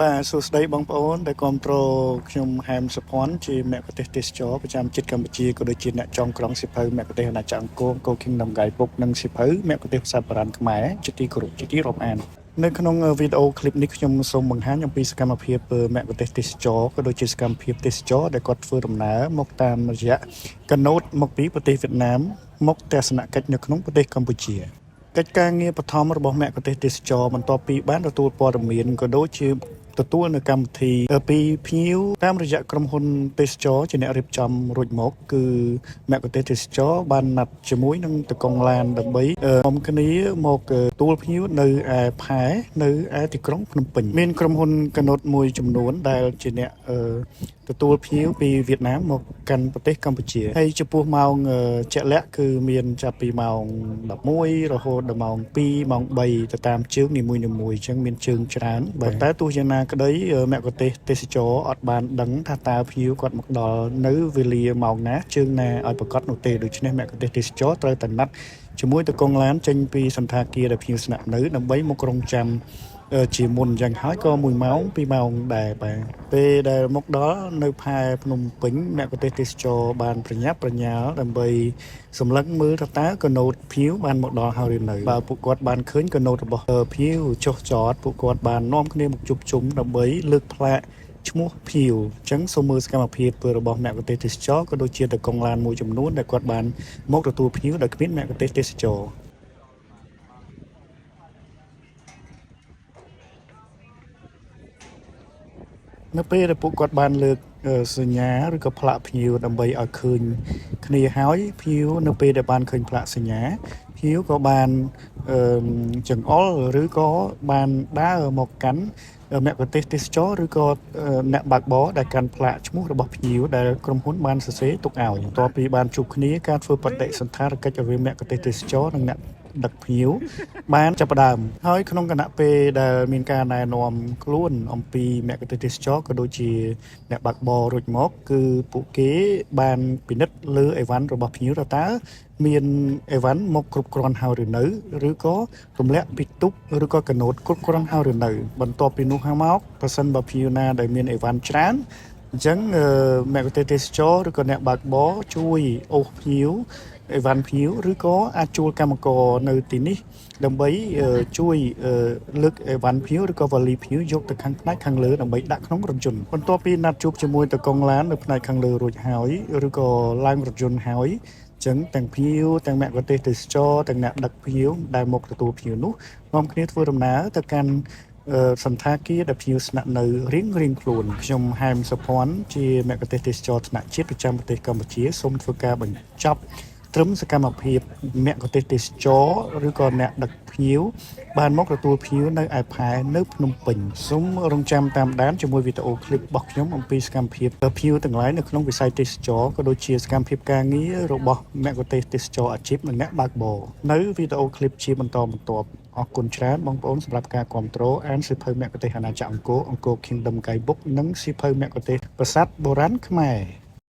បាទសួស្តីបងប្អូនដែលគាំទ្រខ្ញុំហែមសុភ័ណ្ឌជាមគ្គុទ្ទេសក៍ទេសចរប្រចាំជាតិកម្ពុជាក៏ដូចជាអ្នកចងក្រងសៀវភៅមគ្គុទ្ទេសក៍អាណាចក្រអង្គរអង្គរ Kingdom Guidebook និងសៀវភៅមគ្គុទ្ទេសក៍ភាសាបារាំងខ្មែរជាទីគោរពជាទីរាប់អាននៅក្នុងវីដេអូឃ្លីបនេះខ្ញុំសូមបង្ហាញអំពីសកម្មភាពមគ្គុទ្ទេសក៍ទេសចរក៏ដូចជាសកម្មភាពទេសចរដែលគាត់ធ្វើដំណើរមកតាមរយៈកាណូតមកពីប្រទេសវៀតណាមមកទស្សនកិច្ចនៅក្នុងប្រទេសកម្ពុជា កិច្ចការងារបឋមរបស់មគ្គុទ្ទេសក៍ទេសចរបន្ទាប់ពីបានទទួលព័ត៌មានក៏ដូចជាទទួលនៅកម្មវិធីពីភ្ញៀវតាមរយៈក្រុមហ៊ុនទេសចរជាអ្នករៀបចំរួចមកគឺមគ្គុទ្ទេសក៍ទេសចរបានណាត់ជាមួយនឹងតកងឡានដើម្បីនាំគ្នាមកទទួលភ្ញៀវនៅឯផែនៅឯទីក្រុងភ្នំពេញមានក្រុមហ៊ុនកណូតមួយចំនួនដែលជាអ្នកទទួលភ្ញៀវពីវៀតណាមមកកាន់ប្រទេសកម្ពុជាហើយចំពោះម៉ោងជាក់លាក់គឺមានចាប់ពីម៉ោង11រហូតដល់ម៉ោង2ម៉ោង3ទៅតាមជើងនីមួយៗអញ្ចឹងមានជើងច្រើនប៉ុន្តែទោះយ៉ាងណាក្តីមគ្គុទ្ទេសក៍ទេសចរអត់បានដឹងថាតើភ្ញៀវគាត់មកដល់នៅវេលាម៉ោងណាជើងណាឲ្យប្រាកដនោះទេដូច្នេះមគ្គុទ្ទេសក៍ទេសចរត្រូវតែណាត់ជាមួយតកងឡានចេញពីសន្តាគារដែលភ្ញៀវស្នាក់នៅដើម្បីមករងចាំជាមុនយ៉ាងហើយក៏1ម៉ោង2ម៉ោងដែរបាទពេលដែលមកដល់នៅផែភ្នំពេញមគ្គុទ្ទេសក៍ទេសចរបានប្រញាប់ប្រញាល់ដើម្បីសម្លឹងមើលថាតើកណូតភ្ញៀវបានមកដល់ហើយឬនៅបើពួកគាត់បានឃើញកណូតរបស់ភ្ញៀវចុះចតពួកគាត់បាននាំគ្នាមកជួបជុំដើម្បីលើកផ្លាកឈ្មោះភ្ញៀវអញ្ចឹងសូមមើលសកម្មភាពរបស់មគ្គុទ្ទេសក៍ទេសចរក៏ដូចជាតកងឡានមួយចំនួនដែលគាត់បានមកទទួលភ្ញៀវដោយគ្មានមគ្គុទ្ទេសក៍ទេសចរ នៅពេលដែលពួកគាត់បានលើកសញ្ញាឬក៏ផ្លាកភ្ញៀវដើម្បីឲ្យឃើញគ្នាហើយភ្ញៀវនៅពេលដែលបានឃើញផ្លាកសញ្ញាភ្ញៀវក៏បានអឺចង្អុលឬក៏បានដើរមកកាន់មគ្គុទ្ទេសក៍ទេសចរឬក៏អ្នកបើកបរដែលកាន់ផ្លាកឈ្មោះរបស់ភ្ញៀវដែលក្រុមហ៊ុនបានសរសេរទុកឲ្យបន្ទាប់ពីបានជួបគ្នាការធ្វើបដិសណ្ឋារកិច្ចរវាងមគ្គុទ្ទេសក៍ទេសចរនិងអ្នកដឹកភ្ញៀវបានចាប់ផ្ដើមហើយក្នុងគណៈពេលដែលមានការណែនាំខ្លួនអំពីមគ្គុទ្ទេសក៍ទេសចរក៏ដូចជាអ្នកបើកបររួចមកគឺពួកគេបានពិនិត្យលើអីវ៉ាន់របស់ភ្ញៀវថាតើមានអីវ៉ាន់មកគ្រប់គ្រាន់ហើយឬនៅឬក៏ទម្លាក់ពីទូកឬក៏កាណូតគ្រប់គ្រាន់ហើយឬនៅបន្ទាប់ពីនោះហើយមកប្រសិនបើភ្ញៀវណាដែលមានអីវ៉ាន់ច្រើនអញ្ចឹងមគ្គុទ្ទេសក៍ទេសចរឬក៏អ្នកបើកបរជួយអូសភ្ញៀវអីវ៉ាន់ភ្ញៀវឬក៏អាចជួលកម្មករនៅទីនេះដើម្បីជួយលើកអីវ៉ាន់ភ្ញៀវឬក៏វ៉ាលីភ្ញៀវយកទៅខាងផ្នែកខាងលើដើម្បីដាក់ក្នុងរថយន្តបន្ទាប់ពីណាត់ជួបជាមួយតកងឡាននៅផ្នែកខាងលើរួចហើយឬក៏ឡើងរថយន្តហើយចឹងទាំងភ្ញៀវទាំងមគ្គុទ្ទេសក៍ទេសចរទាំងអ្នកដឹកភ្ញៀវដែលមកទទួលភ្ញៀវនោះនាំគ្នាធ្វើដំណើរទៅកាន់សន្តាគារដែលភ្ញៀវស្នាក់នៅរៀងរៀងខ្លួនខ្ញុំហែមសុភ័ណ្ឌជាមគ្គុទ្ទេសក៍ទេសចរថ្នាក់ជាតិប្រចាំប្រទេសកម្ពុជាសូមធ្វើការបញ្ចប់ត្រឹមសកម្មភាពមគ្គុទ្ទេសក៍ទេសចរឬក៏អ្នកដឹកភ្ញៀវបានមកទទួលភ្ញៀវនៅឯផែនៅភ្នំពេញសូមរងចាំតាមដានជាមួយវីដេអូឃ្លីបរបស់ខ្ញុំអំពីសកម្មភាពភ្ញៀវទាំងឡាយនៅក្នុងវិស័យទេសចរក៏ដូចជាសកម្មភាពការងាររបស់មគ្គុទ្ទេសក៍ទេសចរអាជីពនិងអ្នកបើកបរនៅវីដេអូឃ្លីបជាបន្តបន្ទាប់អរគុណច្រើនបងប្អូនសម្រាប់ការគ្រប់គ្រងអានសៀវភៅមគ្គុទ្ទេសក៍អាណាចក្រអង្គរអង្គរ Kingdom Guidebook និងសៀវភៅមគ្គុទ្ទេសក៍ប្រាសាទបុរាណខ្មែរ។